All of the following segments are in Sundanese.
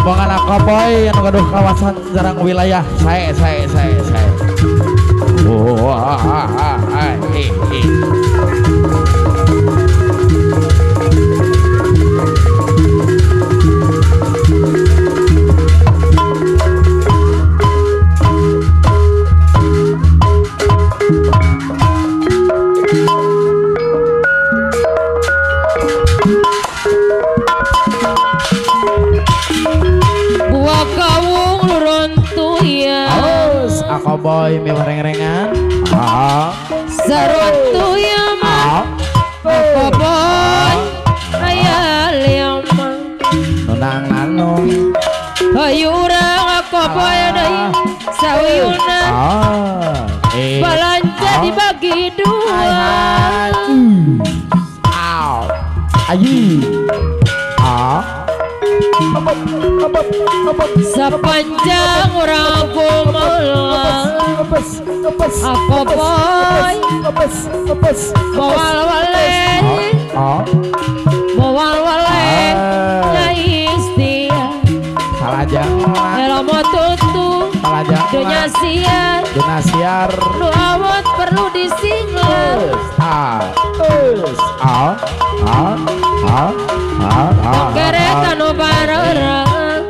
Rombongan Akoboy anu gaduh kawasan jarang wilayah sae sae sae sae. Wah, Akoboy miwareng-rengan. Saruntuya mah Akoboy aya lima nunang nanung hayu urang Akoboy deui sauyuna balanja dibagi dua. Ayu sepanjang urang kumaha Akoboy moal wale moal wale nyai istia salajang elomo tutu dunya siar dunya siar nu awot perlu disinglar. A A A A kereta nu bareng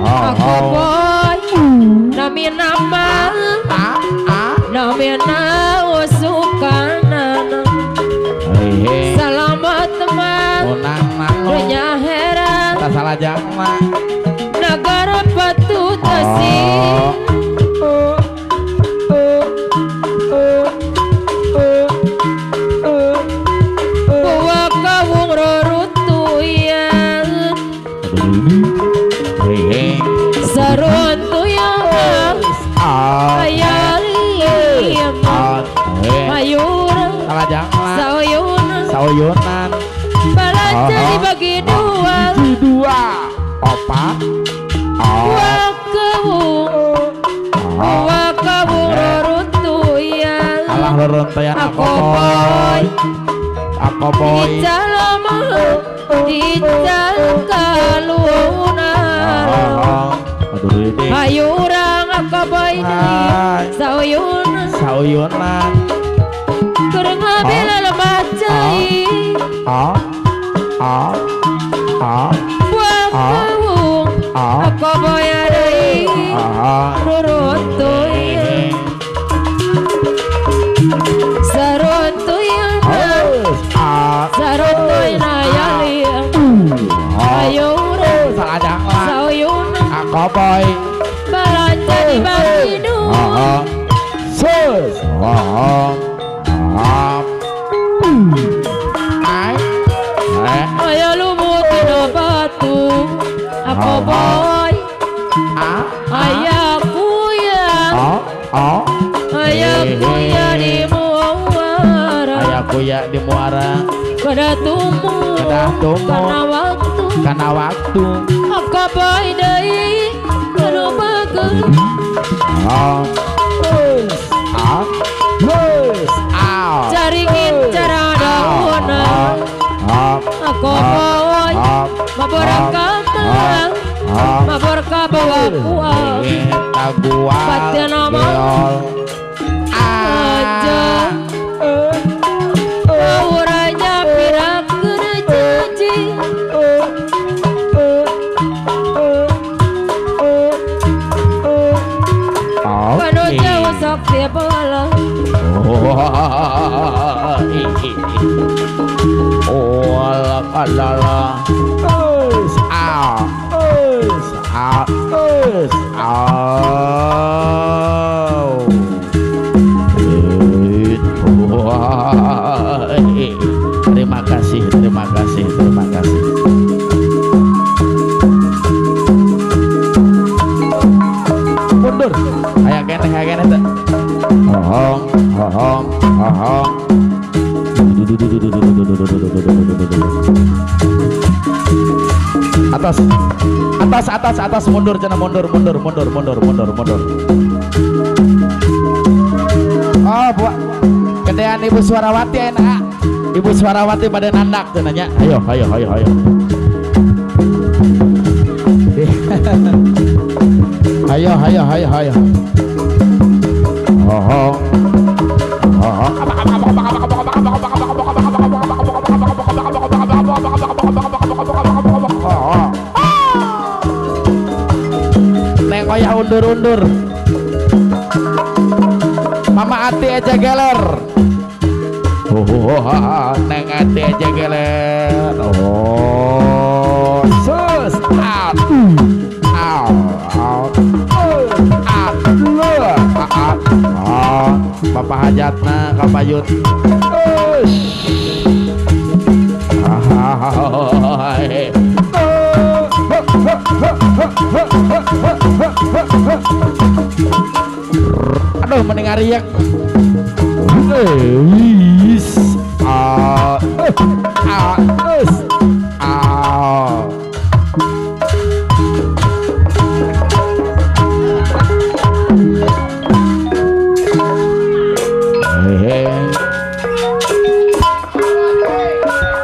Akoboy nami nama nami usukanana selamat teman dunya heran nagara batu tasi. Sauyunan balanja dibagi dua dua opat dua kewung dua kewung reruntuyan alah reruntuyan Akoboy Akoboy di dical kaluna ayu urang Akoboy deui sauyunan sauyunan keur ngabila lemah cai a a a buah kawung Akoboy deui ruruntuyan saruntuyan saruntuyan aya liang ayu urang sauyunan Akoboy balanja dibagi dua. Ayo lumut dina batu Akoboy ayah kuya ayah kuya di muara ayah kuya di muara kada tumu kana waktu kana waktu Akoboy deui anu bageus caringin cara dauna Akoboy mabor kamang mabor kabawa kuah batin nama aja auranya pirakeun janji kanu jauh sok bola. Oh, la a a a. Terima kasih, terima kasih, terima kasih. Mundur, ayo kene, ayo kene teh. Hohong, hohong, hohong. Atas, atas, atas, atas, mundur, jangan mundur, mundur, mundur, mundur, mundur, mundur. Oh, buat gedean Ibu Suarawati enak. Ibu Suarawati pada nandak tuh nanya. Ayo, ayo, ayo, ayo. Hayo hayo hayo hayo. Oh. Oh. Neng oyah undur-undur. Mama Ati aja geler. Oh, Neng Ati aja geler. Oh, sus. Out. Out. Out. Out. Out. Oh, Bapak hajatna kapayun. Aduh, mending ariak.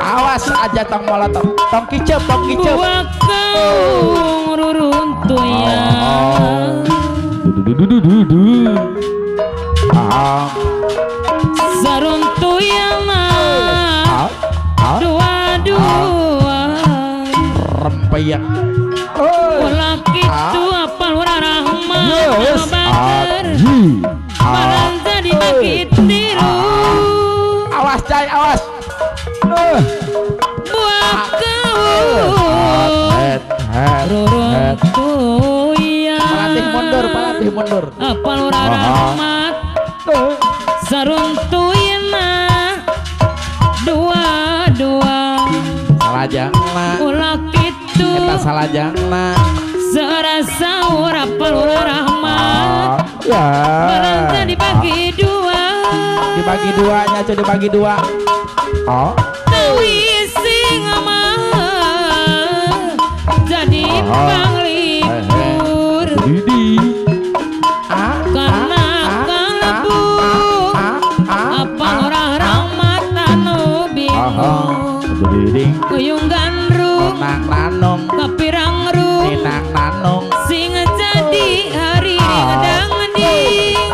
Awas aja tong molotov, tong kicep, tong kicep. Buah kaung ruruntuyan. Saruntuyan dua-dua. Rempeyek. Ulah kitu apal ora rahmat bager. Balanja dibagi tilu. Awas cai, awas. Buah kaung ruruntuyan. Pelatih mundur, pelatih mundur. Apal ora rahmat. Saruntuyan dua-dua. Salah jangna. Ulah kitu. Eta salah jangna. Serasa ora perlu rahmat. Ya. Balanja dibagi dua. Dibagi duanya, coba dibagi dua. Oh. Tawi sing mah jadi panglipur. Karena kalbu apa ora rahmat anu bingung. Kuyung gandrung nang kapirang rung ninang nanung sing jadi hari ngedang ngeding.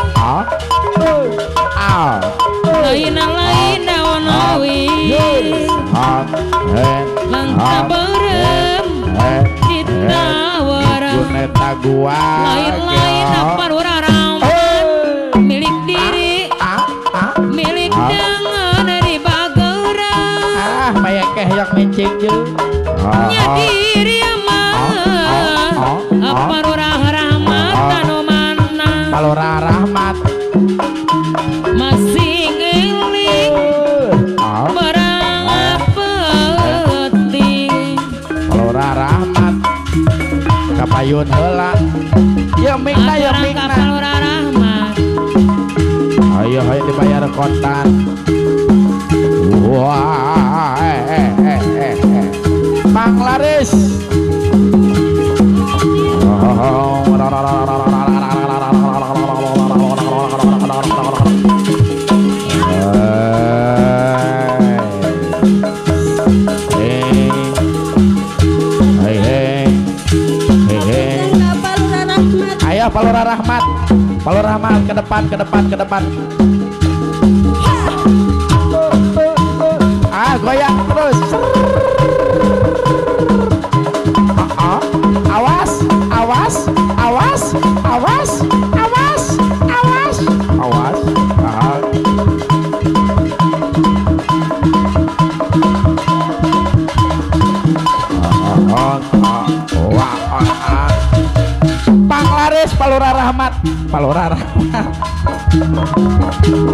Lain lain dawonowi langka berem ditawaran lain lain apa ora rahmat milik diri milik dengan di bageran. Ah, mayekeh yang mencing jeung nya diri mah apa ora rahmat anu mana palora rahmat masih ngeling barang penting palora rahmat kapayun heula ya mikna ya mikna palora rahmat. Ayo ayo dibayar kontan. Wah, Mang Laris. Ayo Palura Rahmat, Palura Rahmat ke depan, ke depan, ke depan. Ah, goyang terus. Awas, awas, awas, awas, awas, awas, awas. Panglaris Palura Rahmat, Palura Rahmat.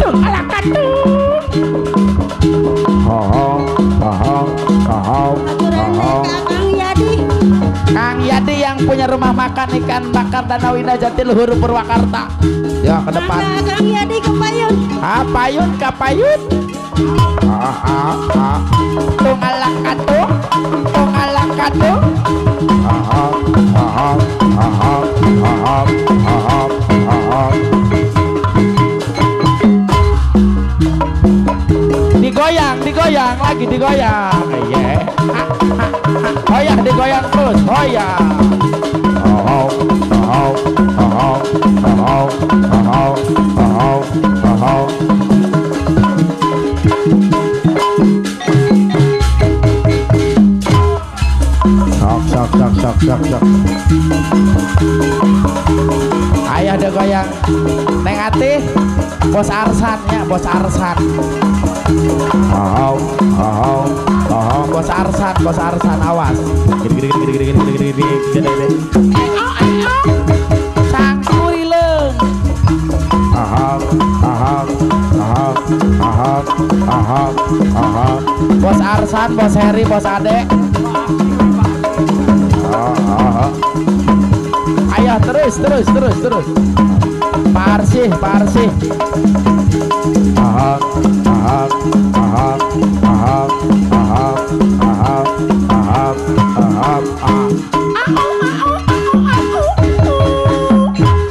Tuh, alakan tuh. Kang Yadi yang punya rumah makan ikan bakar Danau Indah Jatiluhur Purwakarta. Ya ke depan. Kang Yadi kepayun. Kapayun, kapayun. Tungalakatu, tungalakatu. Digoyang, digoyang lagi digoyang. Iya. Goyang, digoyang terus, goyang. Oh, oh, oh. Ayo ada goyang. Neng Ati, Bos Arsan ya, Bos Arsan. Oh, oh, oh, Bos Arsan, Bos Arsan awas. Sangkurileung. Aha, aha, aha, aha, aha, aha. Bos Arsan, Bos Heri, Bos Ade. Aha. Ayo terus, terus, terus, terus. Parsih, Parsih. Aha, aha, aha, aha, aha, aha, aha, aha, aha.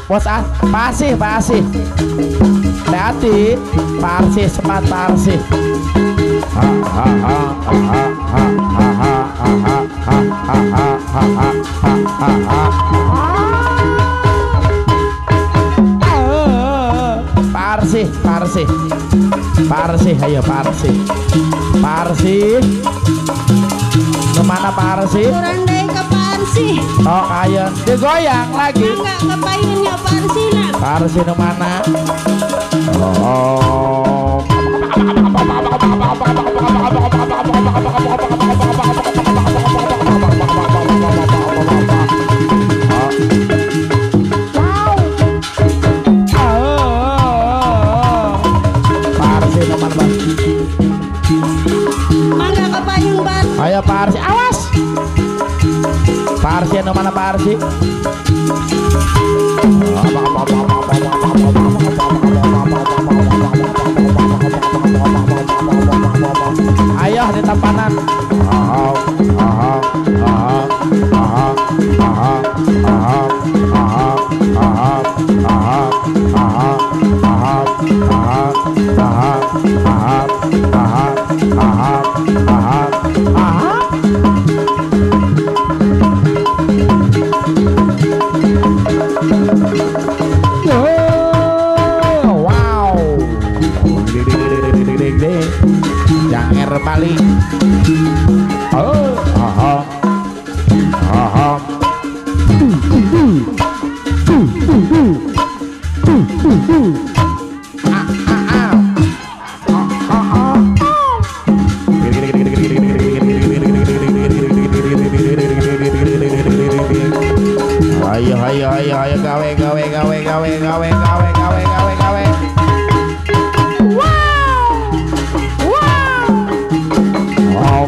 Bos ah, Parsih, Parsih. Hati, Parsih semat Parsih. Ha ha ha ha ha ha ha ha ha ha ha ha ha ha. Parsih, Parsih, Parsih, ayo Parsih, Parsih, kemana Parsih? Kurang ke Parsih. Oh, ayo, digoyang lagi. Enggak kepayunnya Parsih nak. Parsih kemana? Oh. Ayo Parsi, awas. Parsi anu mana Parsi? Ayo di tampanan. Wow. Janger Bali. Oh, aha. Aha. Ah, ah, ah. Ah, ah, ah. Ayo, ayo, ayo, ayo, gawe, gawe, gawe, gawe, gawe, gawe, gawe, gawe, gawe. Wow, wow. Wow.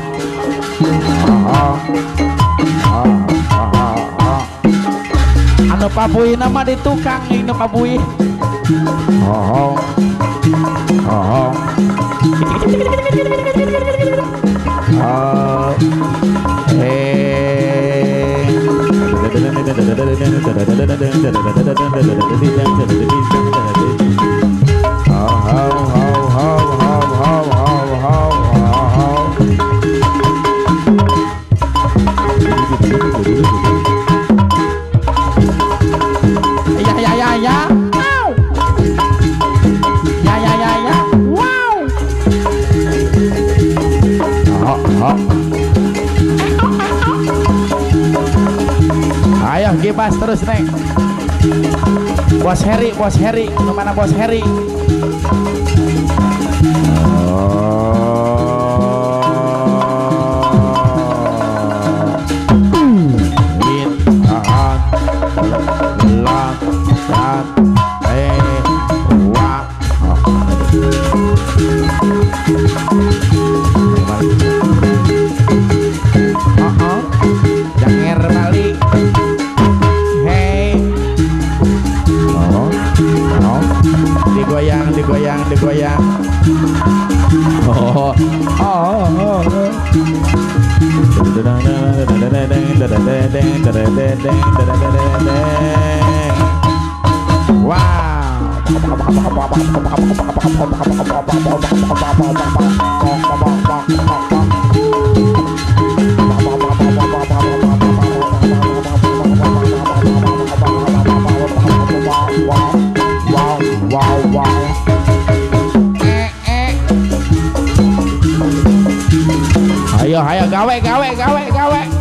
Anu pabui nama di tukang ini pabui. Oh, oh, oh. Ya ya ya ya. Ya ya ya ya. Wow. Ayo kipas terus Neng. Bos Heri, Bos Heri, kemana Bos Heri? Janger Bali. Hey. Oh. Oh. Digoyang, digoyang, digoyang. Oh. Oh. Oh. Wow. Wow, wow, wow. Ayo, ayo, gawe, gawe, gawe, gawe.